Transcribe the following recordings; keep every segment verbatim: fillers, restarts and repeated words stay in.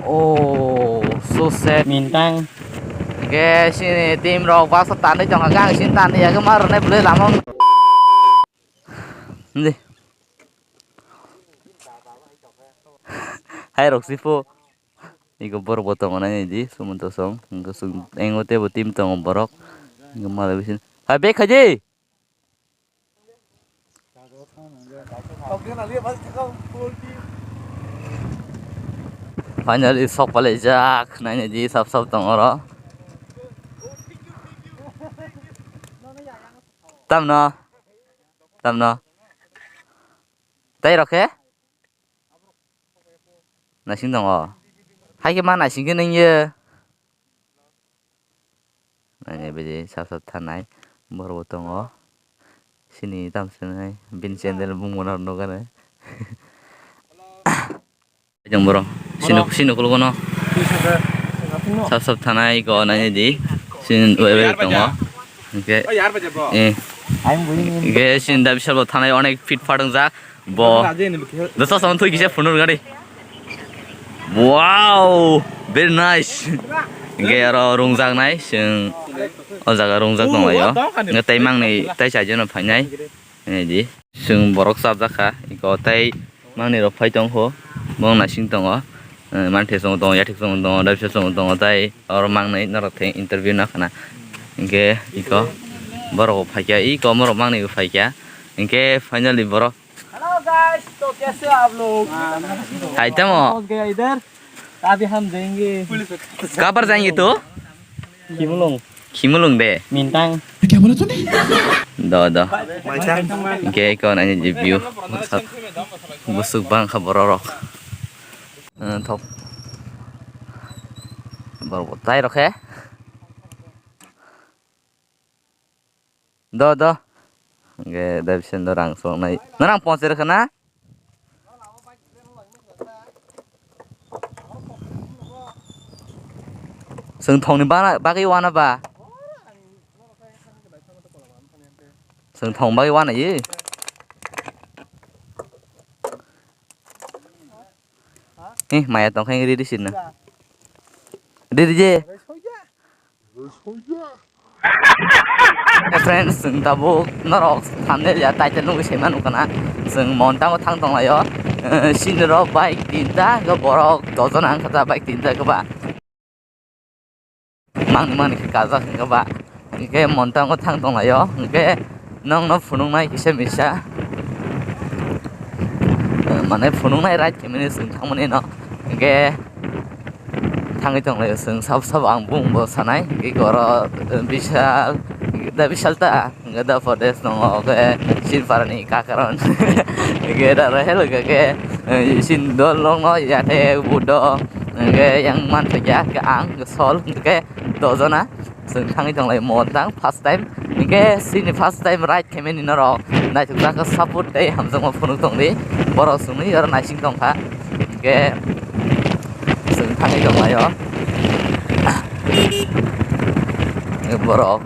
Oh, so sad. Mintang. Hingke sini team rok bus o tanwi tongkha, ang sini tanwi ya, khe ma rwnai bwlai lama o. Hindi. Hai rok si pho. Iko borok bo tongo nai di, Sumonto song. Hingke song, engo tebo team tongo borok. Hingke ma rok bisin. Hai, bek khaji. Finally, sok palaijak. Naina di, sap sap tong oro. Tamno? Tamno? Tai rok khe? Naising tongo. Hai khe ma naising khe nung ye. Nai bidi sap sap thanai borok bo tongo. Sini tam sini bini channel bumung no nugano. Jong borok sini sini kulugano sap sap thanai go nai di sini wai wai tongo. Oke. Eh. Oke sini da bisal bo thanai onek fit phat wngjak. Bo. Dosa sama thui kisa phunur gari. Wow, very nice. Hingke aro rungjaknai chwng o jaga rungjak tonglaio. Hingke tei mangni tei chaijano phainai. Nai di. Chwng borok chapjak kha. Iko tei mangni rok phai tongkho. Bo naising tongo. Eh, manthe chwng tongo, yathek chwng tongo, daipsa chwng tongo, tei oro mangnai norok theng interview na khana. Hingke iko borok bo phaikya, iko borok mangnai bo phaikya. Hingke finally borok. Hello guys, तो कैसे आप लोग? Hai tamo. पहुंच गया इधर। अभी हम जाएंगे। कहाँ पर जाएंगे तो? Khimulung. Khimulung de. Mintang. क्या बोला तूने? Do do. Hingke iko nai je view. Busuk bang kha borok rok. Eh, thok. Borok bo tai rok he. Do do. Hingke da bising do rang songnai. Norang ponse rwkha na? Chwng thongni bana bagwi wana ba? Chwng thong bagwi wana ye? Eh, maya tongkha ridi sinna. Ridi je. Friends, chwng tabuk norok thumbnail ya title nugwi sima nukana. Chwng Montango thang tonglaio. Eh, sini rok bike tinta, hwnkhe borok dojon ang kha bike tinta khe ba. Mangni mangni khe kajak hwnkhe ba. Hwnkhe Montango thang tonglaio. Hwnkhe nokno phunuknai kisa misa. Eh, mane phunuknai ride khaimani chwng thangmani no. Hwnkhe thangwi tonglaio chwng sabo sabo ang bumungbo sanai. Hwnkhe oro, eh, Bishal, da Bishal ta, hwnkhe da Forest tongo, hwnkhe Silparani Kakaron. Hwnkhe da Rahel hwnkhe, eh, sin dol rokno yate Buddho, hwnkhe yang manthokya, hwnkhe ang, hwnkhe Sol, hwnkhe dojona. Chwng thangwi tonglai Montang first time. Hwnkhe chini first time ride khaimani norok naithokjak khe support tei hamjakma phunuk tongdi. Borok chwngni oro naising tongkha. Hwnkhe chwng thangwi tonglaio. Borok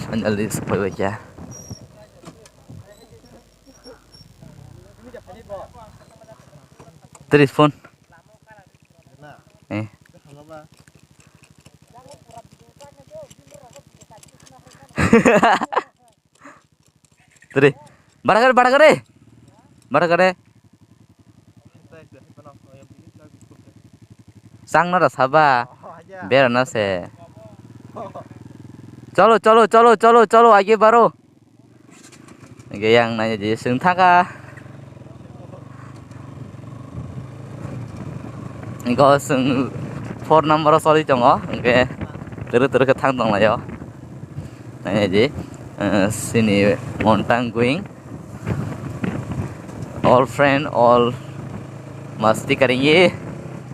finally sokphaibaikha. Tris phone. Eh. Tadi. Bara kare, bara kare. Bara kare. Sang na rasa ba. Bera na se. Chalo, chalo, chalo, chalo, chalo, age baro. Hingke yang nai di chwng thaka. Hingke o chwng four number o choli tongo, hingke twrwk twrwk khe thang tonglaio. Nai di, eh, sini Montang going. All friend, all masti karingi.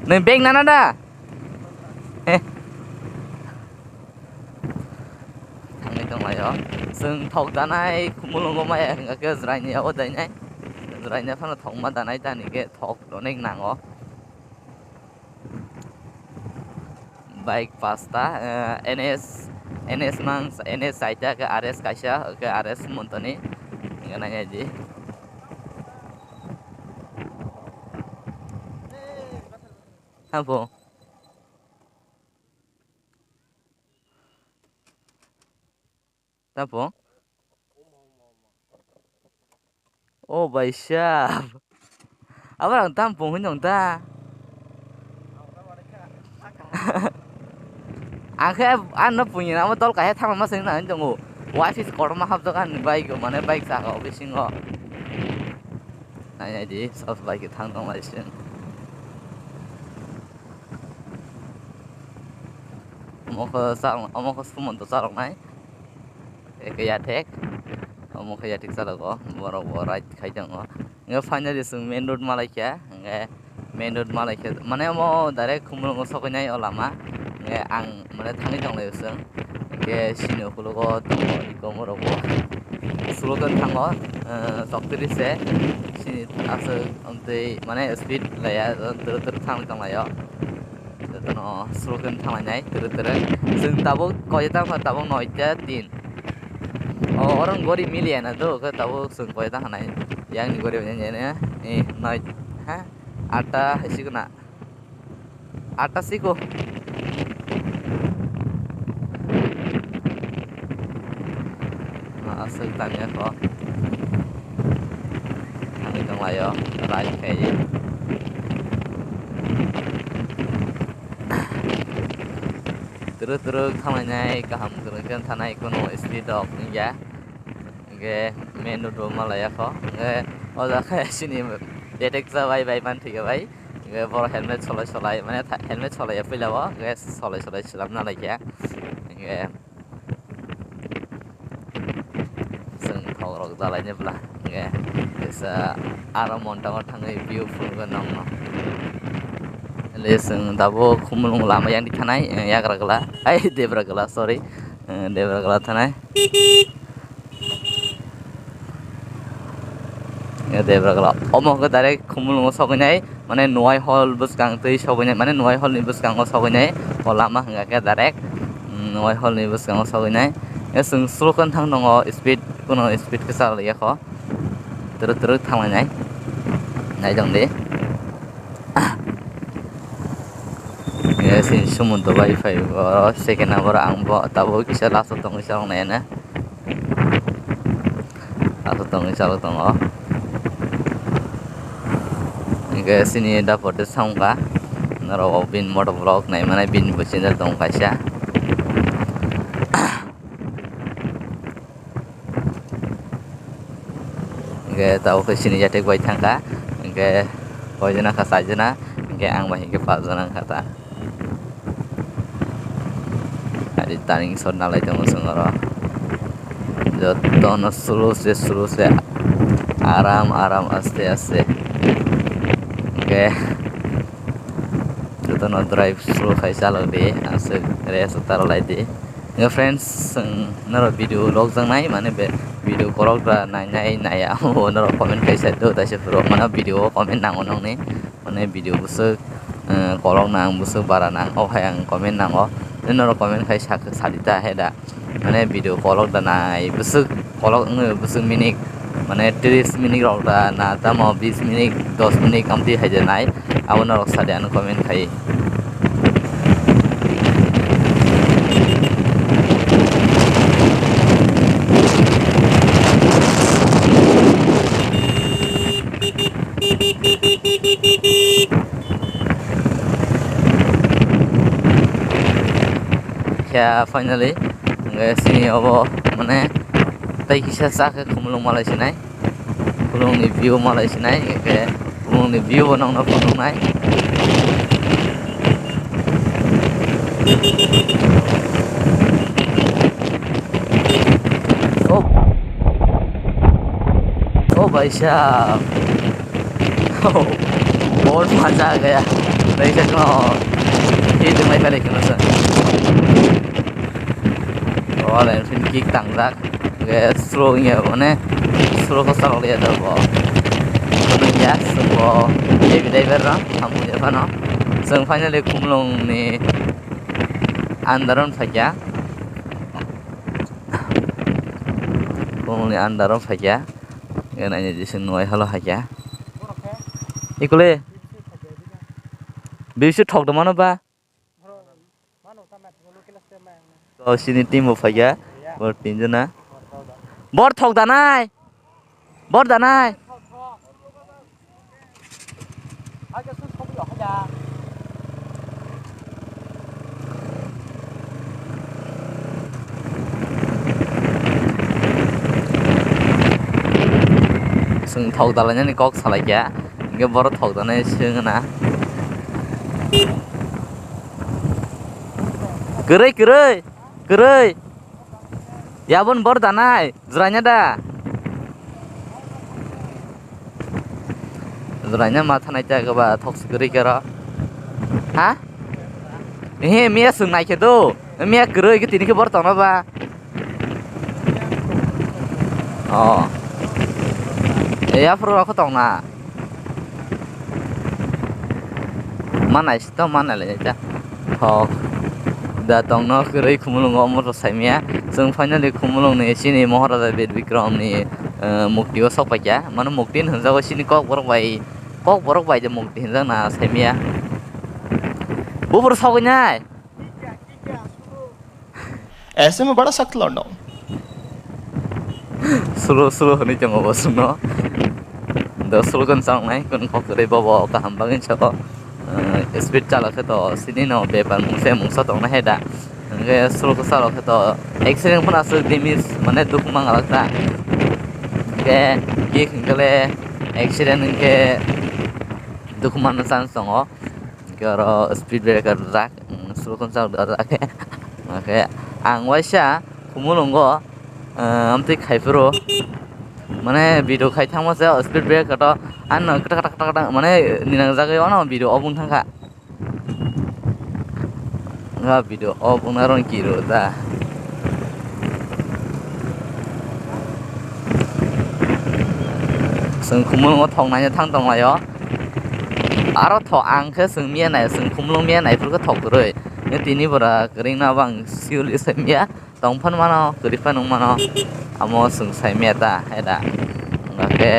Nai bag nana da? Heh. Thangwi tonglaio. Chwng thok danai mulungo maya hwnkha khe jwraini yago dainai. Jwraini phano thokma danai tani khe thok onek nango. Bike pasta, eh, N S, N S mang, N S saita khe R S kaisa, khe R S montoni. Hwnkhe nai di. Tamo? Tamo? O bai sab. Abo ang tam pung hinwi nong ta. Ang khe ano pung ino amo dol kahya thangma sing na hinwi tongo. Wife is kotorma hapjak ani bike o, mane bike saka o bisingo. Nai nai di, sab bike thang tong lai sing. Omo khe cha, omo khe sumon to charok nai. Eke yathek. Omo khe yathek chalogo. Borok bo ride khai tongo. Hingke finally chwng main road malaikha. Hingke main road malaikha. Mane omo direct Khumulwngo sokoi nai o lama. Hingke ang mane thangwi tong lai o chwng. Hingke sini ukulogo tongo iko morok bo. Slow khe thango. Eh, choktrwi se. Sini aswk amtwi mane speed laiya. Twrwk twrwk thangwi tong lai o. Jotono slow khe thanglainai, twrwk twrwk. Chwng tabuk koi ta kha, tabuk noita tin. O, oro gori miliya na do, khe tabuk chwng koi ta khanai. Yang ni gori ne, ne, ne, eh, noi, ha? Atta hai siko na. Atta siko. Aswk tangya kho. Thangwi tonglaio, ride khai. Twrwk twrwk thanglainai, kaham kwrwng khe thanai, kuno speed rok wngya. Hingkhe main road bo malaiya kho. Hingkhe o jaga khe sini detect cha bai, bai man thika bai. Hingkhe borok helmet solai solai, mane tha-, helmet solaiya puila o, hingkhe solai solai swnam na laikha. Hingkhe Chwng thok rok dalai ni bwla hingke kisa aro montango thangwi view phunukgo nokno. Le chwng tabuk Khumulwng lama yang thanai, eh, yagra gala, ai, debra gala, sorry, eh, debra gala thanai. Debra gala. Omo hwnkhe direct Khumulwngo sogwinai, mane Nuai Hall bwskang twi sogwinai, mane Nuai Hall ni bwskango sogwinai. O lama hwnkha khe direct, mm, Nuai Hall ni bwskango sogwinai. Chwng slow khe thang tongo, speed, kuno speed khe cha liya kho. Twrwk twrwk thanglainai. Naitong di. Sini Sumonto bai phai, oro second number ang bo tabuk kisa last o tongwi chalok nai na. Aswk tongwi chalok tongo. Hingke sini da photo samka norok bini moto vlog nai mane bini bo channel tongo kaisa. Hingke tabuk khe sini yatek bai thangka, hingke koi jona kha, char jona, hingke ang bai hingke pas jona wngkha ta. Ari turning shot nalai tongo chwng oro. Jotono slow se, slow se, aram, aram, aste, aste. Hingke jotono drive slow khai chalok di, aswk rest o ta rw lai di. Hingke friends, chwng norok video log jaknai, mane be video korok da nainai naiya, o norok comment khai sa do, taisa phuru mane video o comment nango nokni. Mane video bwswk, eh, kolok nang, bwswk bara nang, o hai ang comment nango. Tei norok comment khai sa, sa di ta he da. Mane video kolok da nai, bwswk kolok wngwi bwswk minute, mane tris minute rok da na tamo bis minute, dos minute amtwi hai da nai. Abo norok sa di ano comment khai. Khe finally, hingke sini obo, mane, tei kisa cha khe Khumulwng malai sinai. Khumulwng ni view malai sinai, hingke Khumulwng ni view bo nokno phunuknai. Oh. Oh, bhai sahab. Oh, bahut maza aa gaya. Bhai sahab, no. Ki tumai pare kino sa. Royal Enfield kick tangjak. Ge slow ya, mane slow ko salok ya bo. Kono ya, so bo. Ye bidai ber ram, hamu ya phano. Chwng finally Khumulwng ni under on phaikya. Bumungni under o phaikya. Nai nai di chwng nuhai holo haikya. Ikole. Bisu thok da mano ba. To sini team bo phaikha. Bor tinjona. Bor thok danai. Bor danai. Chwng thok dalainani kok salaikha, hinkhe borok thok danai swngna. Kwrwi, kwrwi, kwrwi. Yabon bor danai, jwraina da? Jwraina ma thanai ta eba thok si kwrwi khe ro. Ha? Ehe, miya swng nai khe do. Miya kwrwi khe tini khe bor tongna ba. Oh. Eya phuru rok tongna. Manai sito manai lai ta. Thok. Da tongno kwrwi Khumulwngo omo rw saimaya. Chwng finally Khumulwngni chini Maharaja Bir Bikramni, eh, muktio sok paikha. Mano mukti hinjago chini Kokborok bai, Kokborok bai je mukti hinjakna saimaya. Buphuru sogwi nai. ऐसे में बड़ा सख्त लौंडा हूँ। Sulu, sulu hwnwi tongo bo chwngno. Do sulu kwnchang nai, kwnkhok kwrwi bobo kaham bagwi sabo. Eh, speed chalok khe to sini no bepar mungsa mungsa tongna hai da. Hwnkhe sulu kwchalo khe to accident phano aswk damage mane dukhu mangalak ta. Hwnkhe kick hwnkhe le accident hwnkhe dukhu manna chance tongo. Hwnkhe oro speed breaker rijak, mm, sulu kwnchang rijak khe. Hwnkhe ang waisa Khumulwngo, eh, amtwi khai phuru mane video khai thangma se speed breaker to ano kata kata kata kata mane ninang jagwi ono video off wng thangkha. Nga video off wngna rong kiro da. Chwng Khumulwngo thok naina thang tong laio. Aro thok ang khe chwng miya nai, chwng Khumulwng miya nai phuru khe thok kwrwi. Nge tini bora kwrwngna bang siuli se miya. Tong phano mano, kwrwi phano wng mano. Amo chwng sai miya ta, hai da. Wngkha khe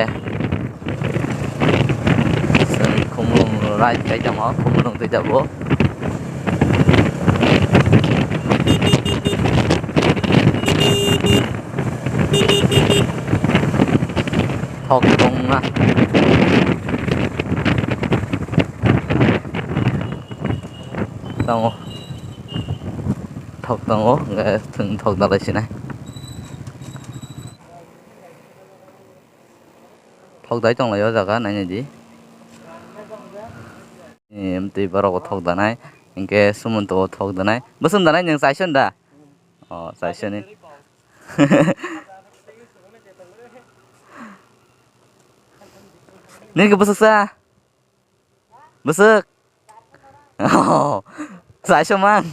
chwng Khumulwng right kai tongo, Khumulwng twi tabuk. Thok tongna. Tongo. Thok tongo, hwnkhe chwng thok dalai sinai. Thok dai tong lai o jaga, nai nai di. Em, twi borok bo thok danai, hinkhe Sumonto bo thok danai. Bwswk danai nwng chaison da? O, chaisoni. Nini khe bwswk sa? Bwswk? Oh, chaisomang.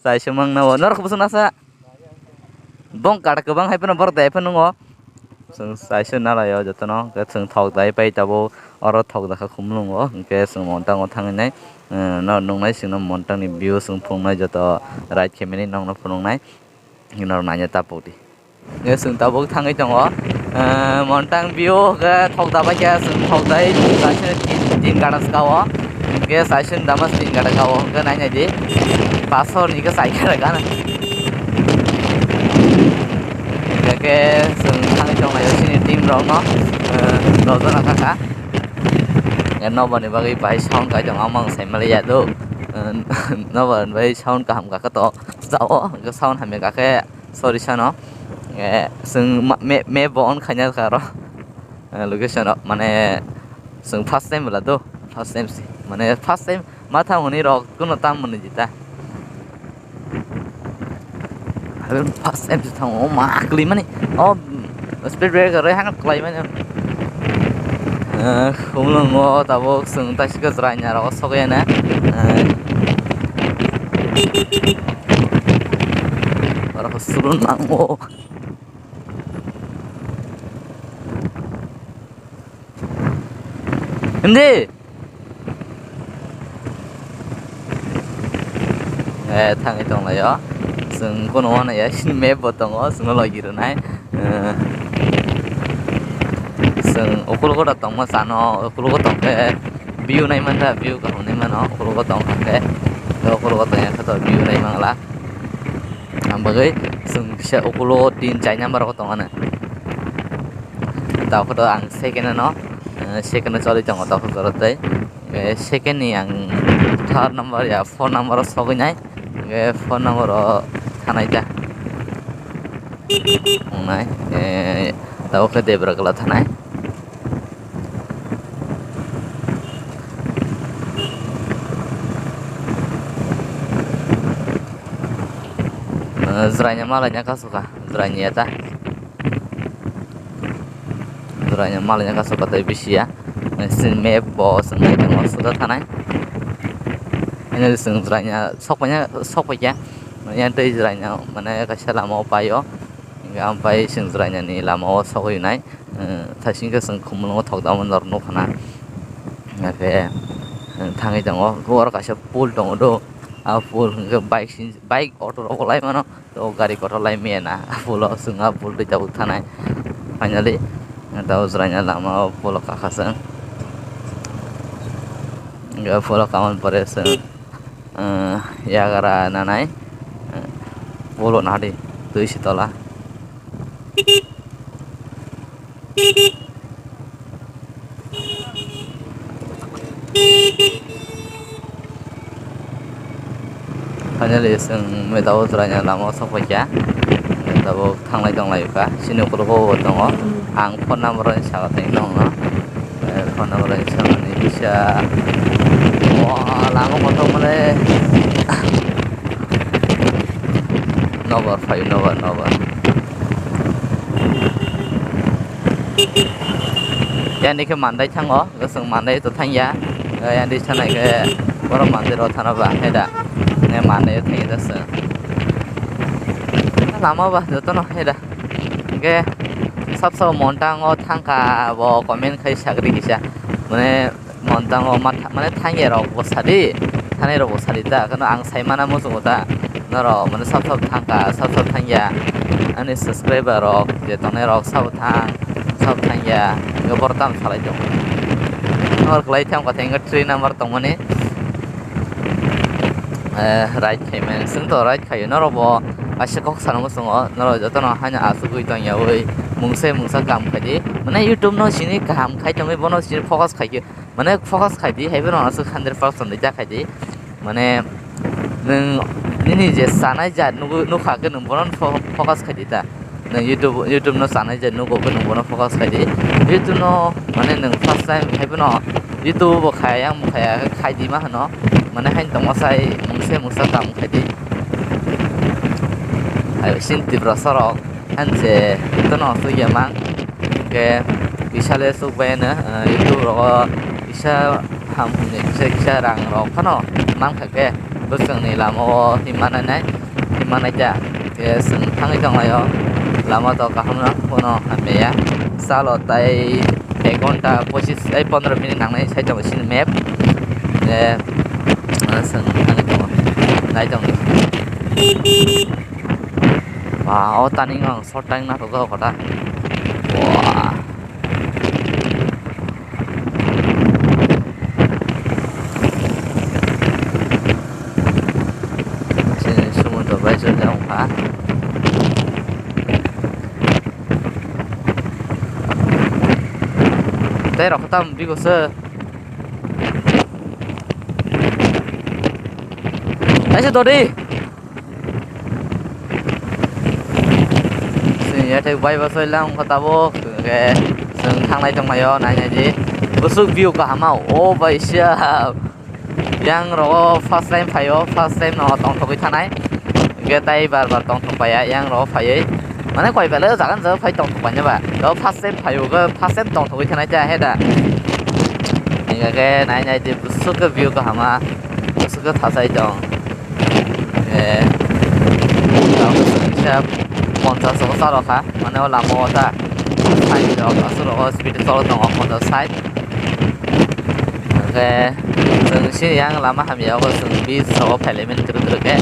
Chaisomang na bo. Norok bwswk nasa? Bong kada kwbang hai phano borok dai phano nungo. Chwng chaisong nalaio jotono. Hwnkhe chwng thok dai pai tabuk. Oro thok dakha Khumulwngo. Hwnkhe chwng montango thangwi nai. Eh, no nungnai chwngno montangni view chwng phunuknai joto right khe mani nokno phunuknai. Norok naina tapuk di. Hwnkhe chwng tabuk thangwi tongo. Eh, montang view hwnkhe thok dabai khe chwng thok dai kaisa tin, tin gana ska o. Hwnkhe chaisoni dama tin gana ka o hwnkhe nai nai di. Paso ni khe chai khe gana. Hwnkhe chwng thangwi tong laio chini team rok no. Eh, dojona kha kha. Hwnkhe nokbar ni bagwi bahai sound kai tongo, omo ang sai maliya do. Eh, nokbar ni bagwi sound kaham kha khe to. Jao, hwnkhe sound hamya kha khe sorry sano. Eh, chwng ma-, ma-, map bo on khaina kha aro. Eh, location o, mane, chwng first time bwla do, first time se. Mane, first time ma thang hwnwi rok kuno tam mwnwi jita. First time se thango, o ma kwlwi mani. O, speed breaker rwi hano kwlai mani. Eh, Khumulwngo tabuk chwng taisika chwrai nya rogo sogwi ya na. Eh, oro suru nango. Hindi. Eh, thangwi tong laio. Chwng kuno uanaiya, sini map bo tongo, chwngno logi rwnai. Eh, chwng ukulugo da tongma sano, ukulugo tongkhe View nai man da, view kaham nai mano, ukulogo tong kha khe. Tei ukulogo tong ya khe to view nai man glak. Ang bagwi chwng kisa ukulogo tin char number o tong ano. Tao khe to ang second no, eh, second o choli tongo tao khe jora tei. Eh, second ni ang third number ya four number o sogwi nai. Hwnkhe phone number o thanai da. Wngnai, eh, tabuk khe Debra Kala thanai. Eh, jwraini malaina kasu kha, jwraini eta. Jwraini malaina kasu kha tei bisi ya. Sini map bo chwng nai tongo suda thanai. Haino chwng jwraini sok paina, sok paikha. Yang tei jwraini mane kaisa lama o paio. Hingke ang pai chwng jwraini lama o sogwi nai. Eh, thaising khe chwng khumulwngo thokdama norok nukha na. Hingke, eh, thangwi tongo. Hwnkhe oro kaisa pool tongo do. Ah pool hwnkhe bike sin, bike auto rok bo lai mano. To gari kotor lai maya na, pulo chwng a pul twi tabuk thanai. Finally, tabuk jwraina lama o pulo kakha chwng. Hwnkhe pulo kamani pore chwng, eh, yagra nanai, eh, pulo nadi twi si tola. Finally, chwng mui tabuk jwraina lama o sok paikha. Tabuk thanglai tonglaikha. Chini ukologo bo tongo. Ang phone number rokni saka tongwi tongo. Eh, phone number rokni sakani kisa. O, lama kotor male. Nobar phai, nobar, nobar. Yani khe mandai thango, chwng mandai to thangya. Yani sanai khe borok mandai rok thana ba, heda. Ne mandai thangya da chwng. Lama ba jotono heda. Hingke sab sabo montango thangkha bo comment khai sagri kisa. Mane montango ma tha-, mane thangya rok bo sadi, thanai rok bo sadi ta. Kheno ang sai mana muchungo ta. Norok mane sab sab thangkha, sab sab thangya. Ani subscriber rok je tongnai rok sabo thang, sabo thangya. Hingke boro tamo salai tongo. Nor kwlai thangkha thangkhe three number tongmani. Eh, right khaimani, chwng to right khaio, norok bo kaisa kok sana muchungo, norok jotono haino achugwi tongyaui mungsa mungsa kam khaidi, mane YouTube no sini kaham khai tongwi bono sini focus khaikhe, mane focus khaidi, haibo no aswk hundred percent rwjak khaidi, mane nwng nini je chanai jat nugwi nukha khe nwng bono fo-, focus khaidi ta. Nwng YouTube, YouTube no chanai je nugo khe nwng bono focus khai di. YouTube no mane nwng first time hai phano YouTube bo khaya, yang bo khaya khe khai di ma hano. Mane haino tongma sai mungsa mungsa kam khai di. Hai sin Tiprasa rok han je tono aswk ya mang. Hingke kisa le aswk bai no, eh, YouTube rogo kisa ham hwnwi kisa kisa rang rok phano mankha khe bwswkni lama o himma nai nai, himma nai kha. Khe chwng thangwi tonglaio, lama to kaham no, bono hamya ya. Salo tai ek ghonta pochis tei pondro minute nangnai sai tongo chini map. Khe, ah, chwng thangwi tongo, nai tongdi. Ba, o taning ang short time nathok jago kota. Wah. Sini sumundra bai jor jang kha. Tei rok tam bigo se. Aise dodi. Sini ya thek bai basoi lang kha tabuk, hwnkhe chwng thanglai tonglaio, nai nai di. Bwswk view kaham o, o bai sia. Yang rogo first time phaio, first time no tongthogwi thanai. Hwnkhe tai bar bar tongthok paiya, yang rogo phaiwi. Mane koi belai o jaga ni jaga phai tongthok paina ba. To first time phaio, first time tongthogwi thanai ta he da. Hwnkhe nai nai di bwswk view kaham a, bwswk thachai tong. Eh, tabuk chwng kisa ponchash o cha rw kha, mane o lama o ta side rok aswk rok o speed choli tongo ponchash side. Hwnkhe chwng sini yang lama hamya o chwng bis rok o phai lai mani twrwk twrwk khe.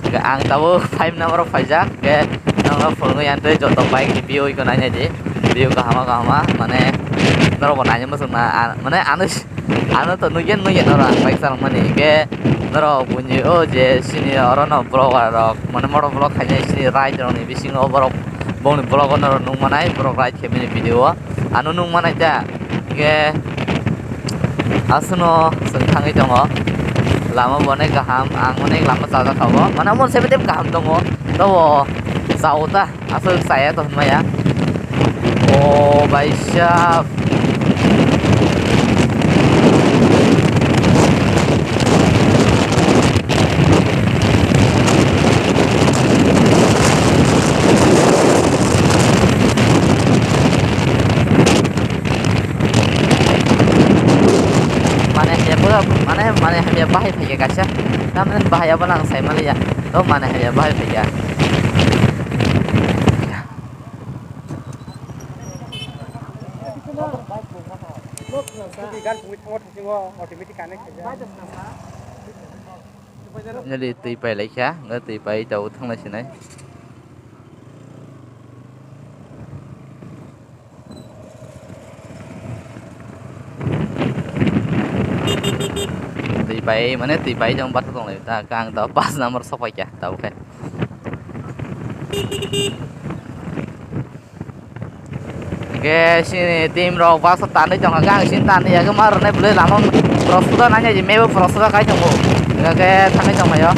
Hwnkhe ang tabuk five number o phaijak, hwnkhe norok phunugwi ang tei joto bike ni view iko nai nai di, view kaham kaham mane norok bo naina muchung na, mane ano. Ano to nugya nugya norok ang bike chalokmani, hingke norok buini o je sini orono vlogger rok, mane moto vlog khainai sini ride rokni bisingo borok bongni vlogo norok nukmanai, borok ride khaimani video o. Ano nukmanai ta, hingke aswkno chwng thangwi tongo. Lama bo onek kaham, ang onek lama chajak tongo, mane omo sebete kaham tongo, tobo chao ta. Aswk chaya to hwnmaya. O bhai sahab. Mane hamya pura, mane, mane hamya bahai phaikha kaisa. Tamni bahai abono ang saimaliya. To mane hamya bahai phaikha. Neli twi pai laikha, nw twi pai tau thanglai sinai. Twi pai mane twi pai jang bata tonglai ta kang ta pass number sok pai kha ta oke. Hingke sini team rok baksa tanwi tongkha, ang sini tanwi ya khe ma rwnai bwlai lama prosto da nanya je mebo prosto da kai tongo, hingke thangwi tonglaio.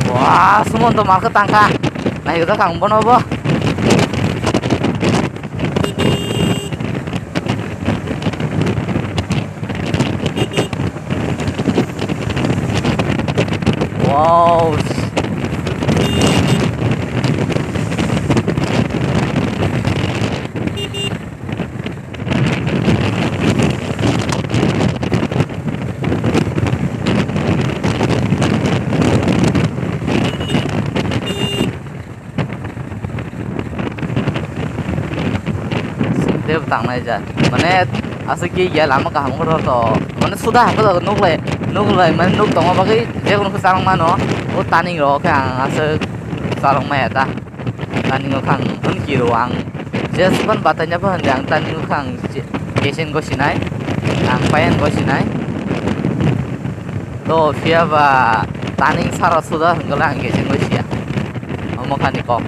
Wah, Sumonto malkhe tangkha, naikhe kang bono bo. Wow. Sing tei bo tangnai ja. Mane aswk khe ya lama kaham ungkha to. Mane suda hapjagwi nuklai, nuklai mane nuk tongma bagwi jekunu khe chalok mano. O taning rok khe ang aswk chalok maya ta. Taning o khe ang hwn kiro ang. Jespan bataina pho hwnde ang taning o khe ang je-, kesen gosinai. Ang payan gosinai. To phiya ba taning sara suda hwnkhe ang kesen gosia. Omo khani kok.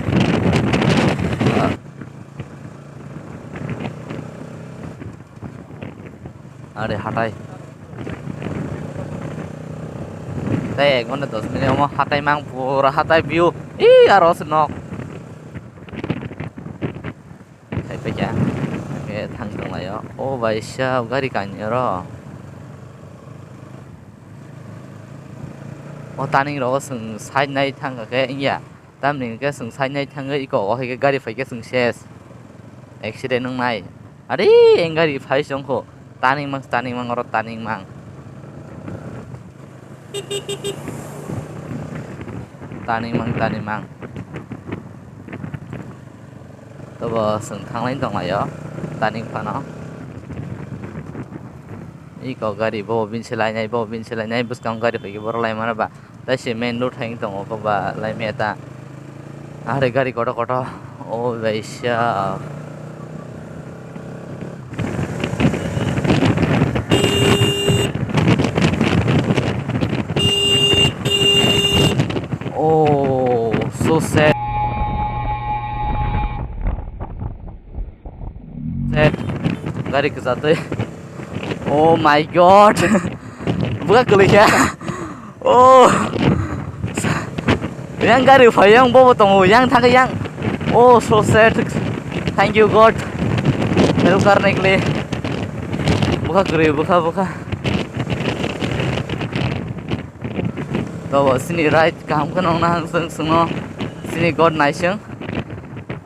Are hatai. Tei ek ghonta dos minute omo hatai mang pura hatai view. Ih, aro se nok. Khai pekya. Khe thang tonglaio. O bai sa gari kani oro. O taning rogo chwng side nai thang khe wngya. Tamni hwnkhe chwng side nai thangwi eko o hai khe gari phaikhe chwng ses. Accident wngnai. Are, eng gari phai se wngkho. Taning mang, taning mang, oro taning mang. Taning mang, taning mang. Tobo chwng thanglai tonglaio. Taning phano. Eko gari bo bin se lainai, bo bin se lainai, bwskango gari phaikhe borok lai mano ba. Tai se main road hai wng tongo, oko ba lai maya ta. Are gari kotor kotor. O bai sa. Oh, so sad. Set. Gari kwchatwi. Oh my God. Buka kwlwi kha. Oh. Yang gari phai yang bobo tongo, yang thangkhe yang. Oh, so sad. Thank you, God. Help karne ke liye. Buka kwrwi, buka, buka. To, sini ride kaham kheno wngna hang sung sungno. Sini God naising.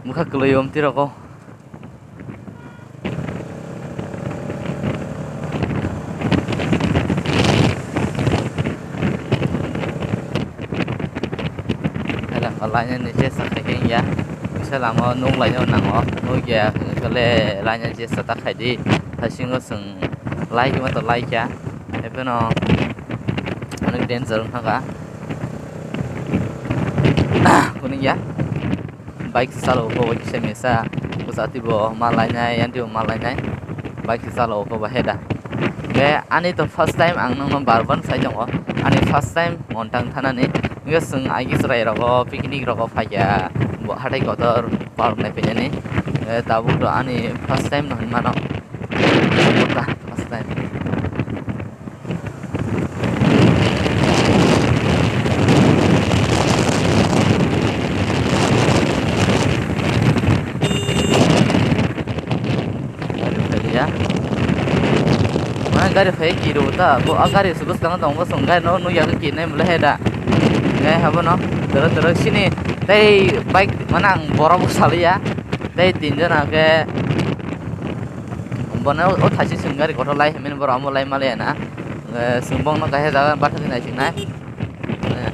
Buka kwlwi omti roko. Kailang ko lainani chesta khai khe wngya. Kisa lama o nuk lainani nango. Nukya khe le lainani chesta ta khai di. Haisingo chwng lai khe ma to lai kha. Haiphano Onek danger wngkha. Kuning ya. Bike chalo bo kisa misa. Bwsati bo ma lainai, yanti bo ma lainai. Bike chalo bo ba heda. Be ani to first time ang nangno barban sai tongo. Ani first time Montang thanani. Nge sung agi chwrai rogo picnic rogo phaiya. Bo hatai kotor park nai phainani. Eh, tabuk to ani first time no hinmano. First time. Gari phaiya. Mana gari phai kiro ta. Bo a gari sugus tang tong bo song gari no nuyang kinai mula heda. Ngai habo no. Tero tero sini. Tei bike mana ang borok saliya. Tei tinjon ke. Bono o thaisi chwng gari kotor lai hwnmani borok amo lai maliya na. Eh, chwng bongno kaisa jaga bathakgwi naisingnai. Eh.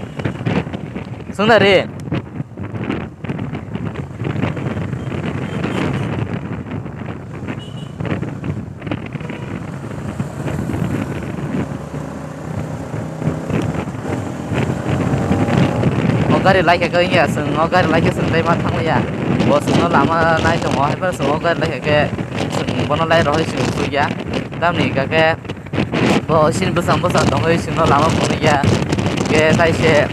Chwng da ri. O gari lai khe wngya chwng, o gari lai khe chwng tei ma thangmaya. Bo chwngno lama nai tongo, haiphano chwng o gari lai khe chwng bono lai rohoi chwng sukya. Tamni hwnkha khe bo chini bwsang bwsang tongwi chwngno lama phunukya. Hwnkhe taise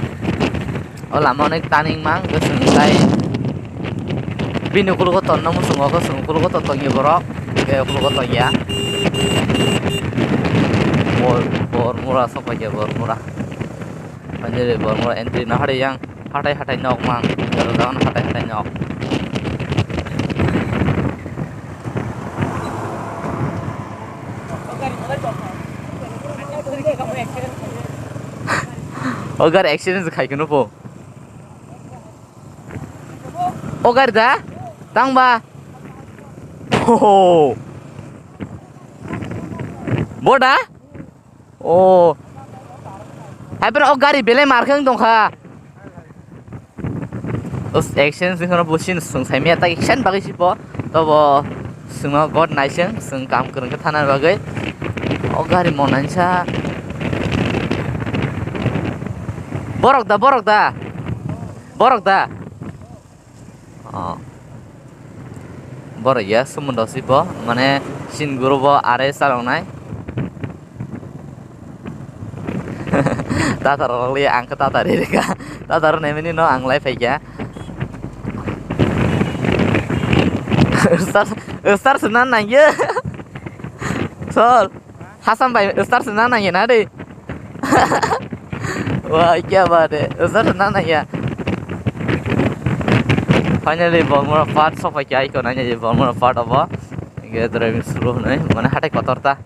o lama onek turning mang, hwnkhe chwng tai bini ukologo tonna muchungo, chwng ukologo to tongya borok, hwnkhe ukologo tongya. Bor-, Bormura sokphaikha, Bormura. Finally, Bormura entry no hari yang hatai hatai nok mang, jora jagano hatai hatai nok. O gari accident khai kunu po. O gari da? Tang ba? Oh. Boda? Oh. Hai bro, o gari belai mar khe wng tongkha. Os, accident wngkha no bo chini swng saimaya ta kisa ni bagwi sipo. Tobo swngno god naising, swng kam kwrwng khe thana bagwi. O gari monansa. Borok da, borok da. Borok da. Oh. Borok ya, somondo si bo, mane, sin guru bo are salongnai. Tata rok le, ang khe tata re reka. Tata rok naimani no ang lai phaikya. Star, star sena nangya. Sol. Hasam bai star sena nangya na de. Wah, kya baat hai. Star sena nangya. Finally, Bormura part sopai kya iko nangya je Bormura part abo. Ge driving suru hwnwi, mane hatai kotor ta.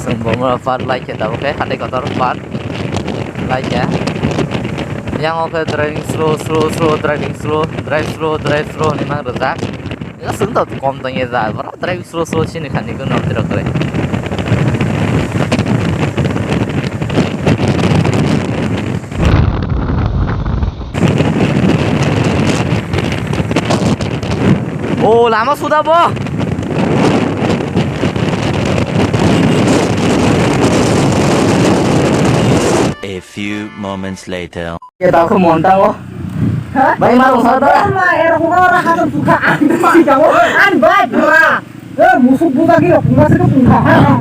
Chwng bo mura part lai khe tabuk khe hatai kotor part lai khe. Yang o khe driving slow, slow, slow, driving slow, drive slow, drive slow hwnwi mang rijak. Chwng to kom tong ye ja, borok driving slow, slow chini khani ko norti rok kre. O, lama suda bo. A few moments later. Kita aku montang, oh. Hah? Baik, marung satu. Ma, era kuma ora hatu suka. An bai, bra. Eh, musuh buta gila, kuma sih tuh kuma.